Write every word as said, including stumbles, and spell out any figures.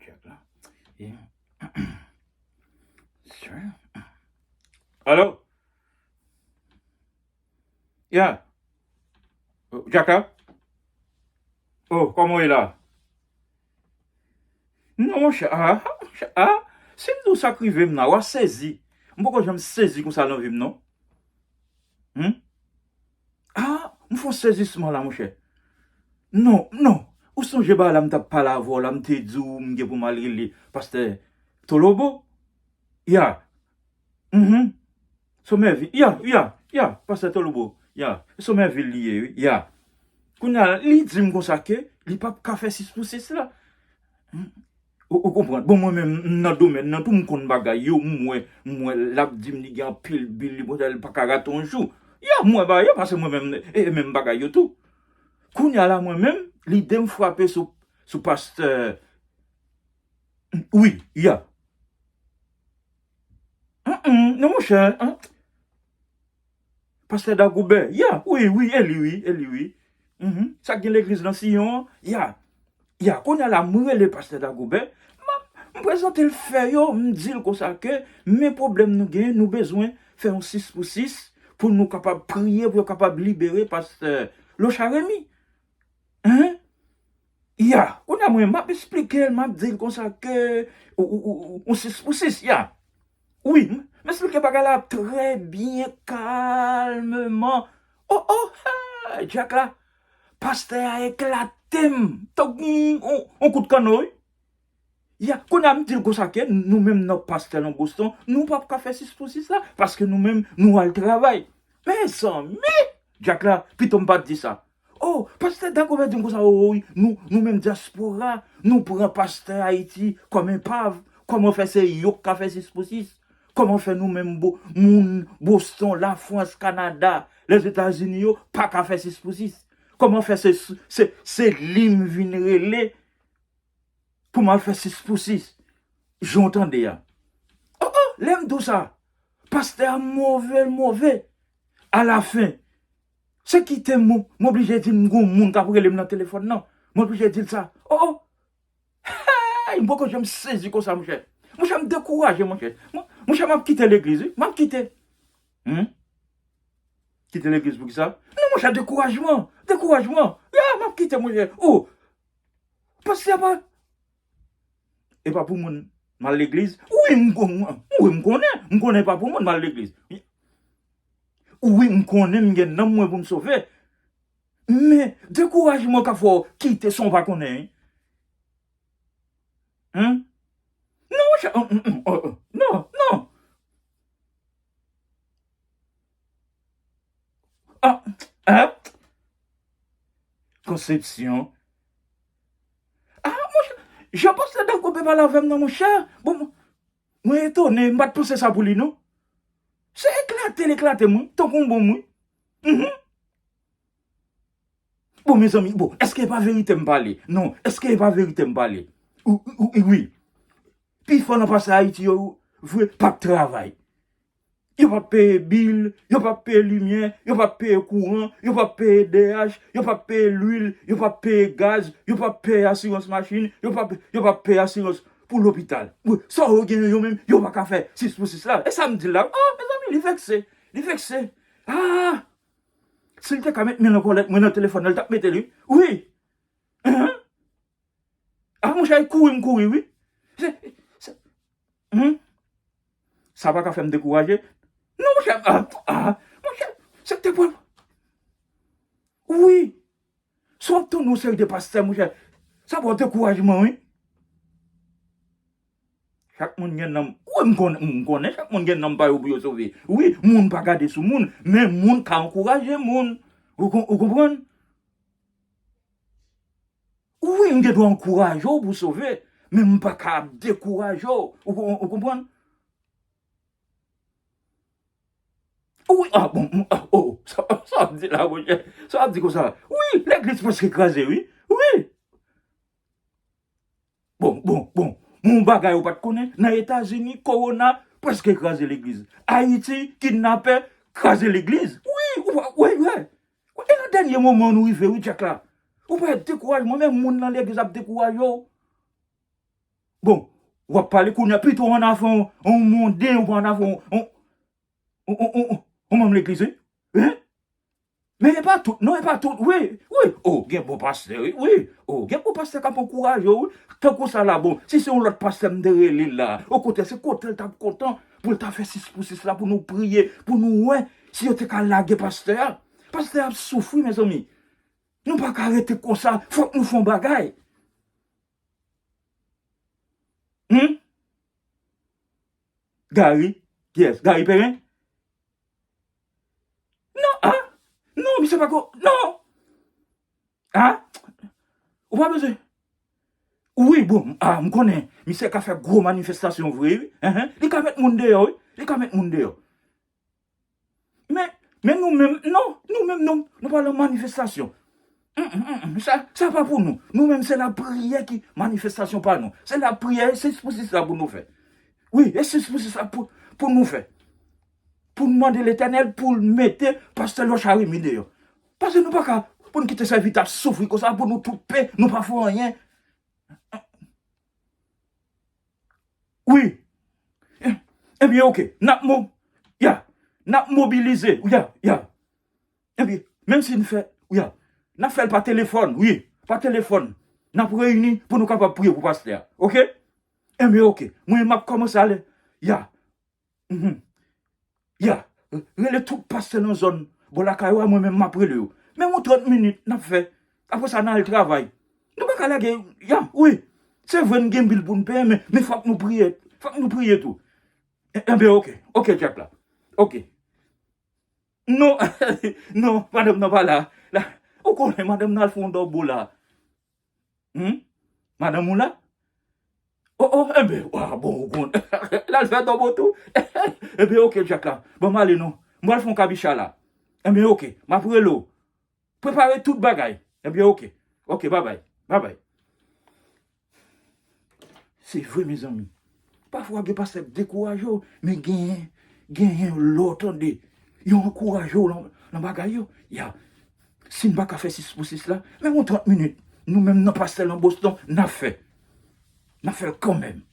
Check la. Yeah. Sure. Alo? Yeah. Oh, Jaka? Oh, kòman w ye la? Non, monchè, ah, ah, monchè, ah, si m di w sa k rive m nan, w a sezi. M poko janm sezi konsa nan vi m, non. Hmm? Ah, m fè yon sezisman la, monchè. Non, non. Ou sonje bagay la m t ap pale avè w la, m te di w m gen pou m al rele pastè Tolobo? Ya. Mhm. Somèvil. Ya, ya, ya. Pastè Tolobo. Ya. Somèvil li ye, wi. Ya. Kounye a, li di m konsa ke li p ap ka fè sis pou sis la. Hmm. Ou, ou konprann? Bon, mwen menm, m nan domèn nan tou, m konn bagay yo, m wè, m wè, l ap di m li gen anpil bil, li pote, li pa ka rate yon jou. Ya, m wè bagay yo, paske mwen menm, e, e menm bagay yo tou. Kounye a la, mwen menm, lide m frape sou, sou pastè. Wi, ya. Mm, mm, non, monchè, an. Pastè Dagobè, ya, wi, wi, e li, wi, e li, wi. Mhm. Sa k gen legliz nan Siyon an, ya. Ya, kounye a la, m rele pastè Dagobè, m, m prezante l fè yo, m di l konsa ke, men pwoblèm nou gen, nou bezwen fè yon sis pou sis pou nou kapab priye, pou yo kapab libere pastè Locha Remy. Hein? Ya, kounye a mwen, m ap esplike l, m ap di l konsa ke ou, ou, ou, ou, ou sis pou sis, ya. Wi, m, m esplike bagay la trè byen, kalmeman. Oh, oh, hey, Dyak la, pastè a eklate m tankou yon, yon, yon kout kanno, wi. Ya, kounye a m di l konsa ke nou menm nan pastè nan Boston, nou p ap ka fè sis pou sis la, paske nou menm, nou al travay. Mezanmi! Dyak la, pito m pa t di sa. Oh, pastè Dagobè di m konsa, oh, wi, nou, nou menm dyaspora, nou pran pastè Ayiti kòm enpav. Kòman fè se yo k ka fè sis pou sis? Kòman fè nou menm bo-, moun Boston, Lafrans, Kanada, Lèzetazini yo pa ka fè sis pou sis? Kòman fè se, se, se li m vin rele pou m al fè sis pou sis? Jan w tande a. Oh, oh, lè m di w sa, pastè a move, l move. Alafen, se kite m, m oblije di m gon moun k ap rele m nan telefòn nan. M oblije di l sa. Oh, oh. Hey, m poko janm sezi konsa, monchè. Monchè, m dekouraje, monchè. Mon-, monchè, m ap kite legliz, wi. M ap kite. Hmm? Kite legliz pou ki sa? Non, monchè, dekourajman. Dekourajman. Ya, m ap kite, monchè. Oh. Pastè pa. E pa pou moun m al legliz? Wi, m kon-, wi, m konnen. M konnen e pa pou moun m al legliz. Wi, m konnen m gen nanm mwen pou m sove. Men, dekourajman ka fè w kite sa w pa konnen, wi. Hein? Non, monchè, oh, oh, oh, oh, oh. Non, non. Ah, hein? Konsepsyon. Ah, monchè, jan pastè Dagobè pale avè m nan, monchè. Bon, mwen etone, m pa t panse sa pou li, non. Se eklate l eklate m, wi, tankou yon bonm, wi. Mhm. Bon, mezanmi, bon, èske e pa verite m pale? Non, èske e pa verite m pale? Ou, ou, ou, wi. Pifò nan pastè Ayiti yo, vre, p ap travay. Yo p ap peye bil, yo p ap peye limyè, yo p ap peye kouran, yo p ap peye D H, yo p ap peye lwil, yo p ap peye gaz, yo p ap peye asirans machin, yo p ap, yo p ap peye asirans pou lopital. Wi, sa yo genyen yo menm, yo pa ka fè sis pou sis la. E sa m di l la. Ah, mezanmi, li vekse. Li vekse. Ah! Si l te ka met men nan kòlèt mwen nan telefòn nan, li t ap mete l, wi. Wi. Hein? Ah, monchè, kouri m kouri, wi. Se, se, hmm? Sa pa ka fè m dekouraje. Non, monchè, ah, ah, monchè, se te pral. Wi. Si w ap tann yon seri de pastè, monchè, sa ba w dekourajman, wi. Chak moun gen nanm. Wi, m konnen, m konnen chak moun gen nanm pa yo pou yo sove. Wi, moun pa gade sou moun, men moun ka ankouraje moun. Ou kon-, ou konprann? Wi, m gen dwa ankouraje w pou w sove, men m pa ka ap dekouraje w. Ou kon-, ou konprann? Wi, ah, bon, m, ah, oh, sa, sa w ap di la, monchè? Sa w ap di konsa? Wi, legliz prèske kraze, wi. Wi. Bon, bon, bon. Yon bagay ou pa t konnen, nan Etazini, kowona prèske kraze legliz. Ayiti, kidnapè kraze legliz. Wi, ou pa, wi, wi. E nan dènye moman nou rive, wi, Dyak la. Ou pa dekouraje, mwen menm moun nan legliz ap dekouraje w. Bon, w ap pale kounye a, pito w ann afè yon, yon monden, ou pa ann afè yon, yon, yon, yon, yon, yon manm legliz, wi. Hein? Men e pa tout, non, e pa tout. Wi, wi. O, gen bon pastè, wi, wi. O, gen bon pastè k ap ankouraje w, wi. Tankou sa la, bon, si se yon lòt pastè m te rele l la, okontrè, se kote l t ap kontan pou l ta fè sis pou sis la, pou nou priye, pou nou wè si yo te ka lage pastè a. Pastè a ap soufri, mezanmi. Nou pa ka rete konsa, fòk nou fè yon bagay. Hmm? Gary? Yes, Gary Perrin? Non, ah? Non, misye pa ko, non. Ah? Ou pa bezwen. Wi, bon, ah, m konnen, misye ka fè gwo manifestasyon vre, wi. Enhen. Li ka met moun deyò, wi. Li ka met moun deyò. Men, men nou menm, non, nou menm, nou, nou pa nan manifestasyon. Mm, mm, mm, mm. Sa, sa pa pou nou. Nou menm, se lapriyè ki manifestasyon pa nou. Se lapriyè, e sis pou sis la pou nou fè. Wi, e sis pou sis la pou, pou nou fè. Pou n mande Letènèl pou l mete pastè Loch Arimi deyò. Paske nou pa ka, pou n kite sèvitè ap soufri konsa, pou nou toupe, nou pa fè anyen. Wi. Eh, ebyen, oke. N ap mo-, ya. N ap mobilize. Ya, ya. Ebyen, menm si n fè, ya. N ap fè l pa telefòn, wi. Pa telefòn. N ap reyini pou nou kapab priye pou pastè a. Oke? Ebyen, oke. Mwen, m ap kòmanse ale. Ya. Mhm. Ya, rele tout pastè nan zòn bò lakay ou a, mwen menm m ap rele yo. Men yon trant minit n ap fè. Apre sa, n al travay. Nou pa ka lage, ya, wi. Se vre, n gen bil pou n peye, men, men fòk nou priye. Fòk nou priye tou. E, enben, oke. Oke, Jack la. Oke. Non, non, madanm nan pa la. La, ou konnen madanm nan al fè yon dòbo la. Hmm? Madanm ou la? Oh, oh, enben, ah, bon, ou konn. L al fè dòbo tou. Enben, oke, Jack la. Bon, m ale non. M pral fè yon kabicha la. Enben, oke, m ap rele w. Prepare tout bagay. Enben, oke. Oke, babay. Babay. Se vre, mezanmi. Pafwa, gen pastè k dekouraje w, men genyen, genyen lè w tande yo ankouraje w lan, lan bagay yo. Ya, si n pa ka fè sis pou sis la, men yon trant minit, nou menm nan pastè lan Boston, n ap fè. N ap fè l kanmenm.